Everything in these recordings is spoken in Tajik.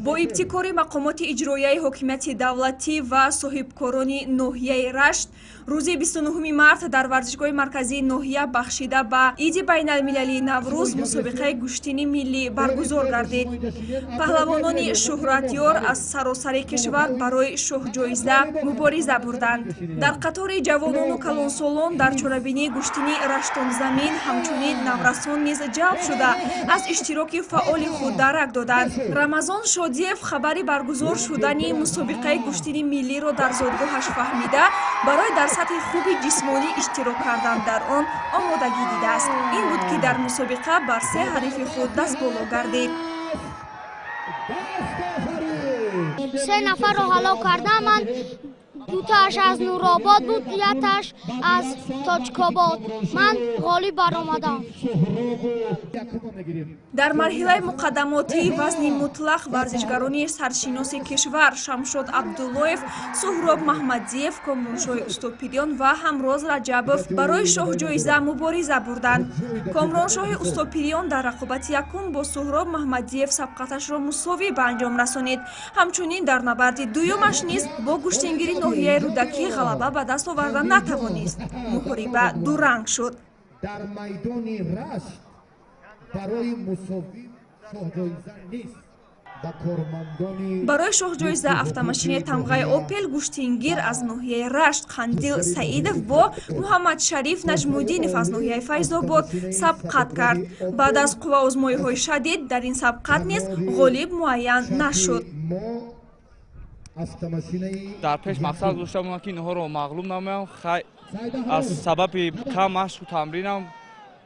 Бо ибтикори мақомоти иҷроияи ҳокимияти давлатӣ ва соҳибкорони ноҳияи Рашт рӯзи 29 март дар варзишгоҳи марказии ноҳия бахшида ба иди байналмилалии Наврӯз мусобиқаи гӯштини миллӣ баргузор гардид. Паҳлавонони шӯҳратёр аз саросари кишвар барои шоҳҷоиза мубориза бурданд. Дар қатори ҷавонону калонсолон дар чорабинии гӯштини раштонзамин ҳамчунин наврасон низ ҷалб шуда, аз иштироки фаъоли худ дарак доданд. Рамазон Шодиев хабари баргузор шудани мусобиқаи гӯштини миллиро дар зодгоҳаш фаҳмида, барои дар сатҳи хуби ҷисмонӣ иштирок кардан дар он омодагӣ дидааст. Ин буд, ки дар мусобиқа бар се ҳарифи худ дастболо гардид. Се нафарро ҳалок кардам ман. Дутааш аз Нуробод буд, яктааш аз Тоҷикобод. Ман ғолиб баромадам. Дар марҳилаи муқаддамотии вазни мутлақ варзишгарони саршиноси кишвар Шамшод Абдуллоев, Суҳроб Маҳмадиев, Комроншоҳи Устопириён ва Ҳамроз Раҷабов барои шоҳҷоиза мубориза бурданд. Комроншоҳи Устопириён дар рақобати якум бо Суҳроб Маҳмадиев сабқаташро мусовӣ ба анҷом расонид. Ҳамчунин дар набарди дуюмаш низ бо гӯштингири ноҳияи Рӯдакӣ ғалаба ба даст оварда натавонист. Муҳориба дуранг шуд. Дар майдони Рашт барои мусовӣ шоҳҷоиза нест. Ба кормандони Барои шоҳҷоиза, автомошинаи тамғаи Опел, гӯштингир аз ноҳияи Рашт Қандил Саидов бо Муҳаммадшариф Наҷмуддинов аз ноҳияи Файзобод сабқат кард. Баъд аз қувваозмоиҳои шадид дар ин сабқат низ ғолиб муайян нашуд. Мо автомошинаи Дар пеш мақсад гузошта будам, ки инҳоро мағлуб намоям. Хай, аз сабаби кам машқу тамринам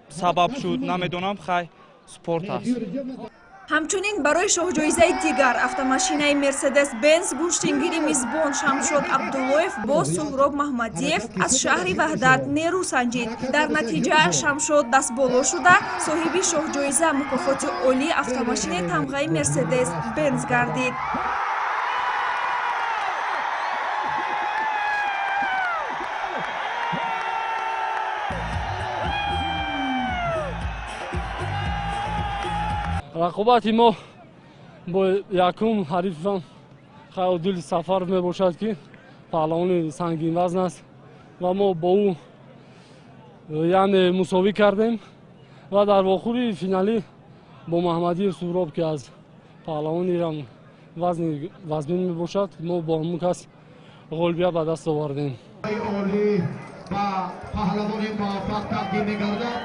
сабаб шуд, намедонам. Хай, спорт аст. Ҳамчунин барои шоҳҷоизаи дигар, автомошинаи Мерседес Бенз, гӯштингири мизбон Шамшод Абдуллоев бо Суҳроб Маҳмадиев аз шаҳри Ваҳдат нерӯ санҷид. Дар натиҷа Шамшод дастболо шуда, соҳиби шоҳҷоиза, мукофоти олии автомошинаи тамғаи Мерседес Бенз гардид. Рақобати мо бо якум ҳарифам Хайруддин Сафаров мебошад, ки паҳлавони сангинвазн аст, ва мо бо ӯ, яъне, мусовӣ кардем ва дар вохӯри финалӣ бо Маҳмадиев Суҳроб, ки аз паҳлавони вазни вазмин мебошад, мо бо ҳамун кас ғолибият ба даст овардем. Олӣ ба паҳлавони муваффақ тақдим мегардад.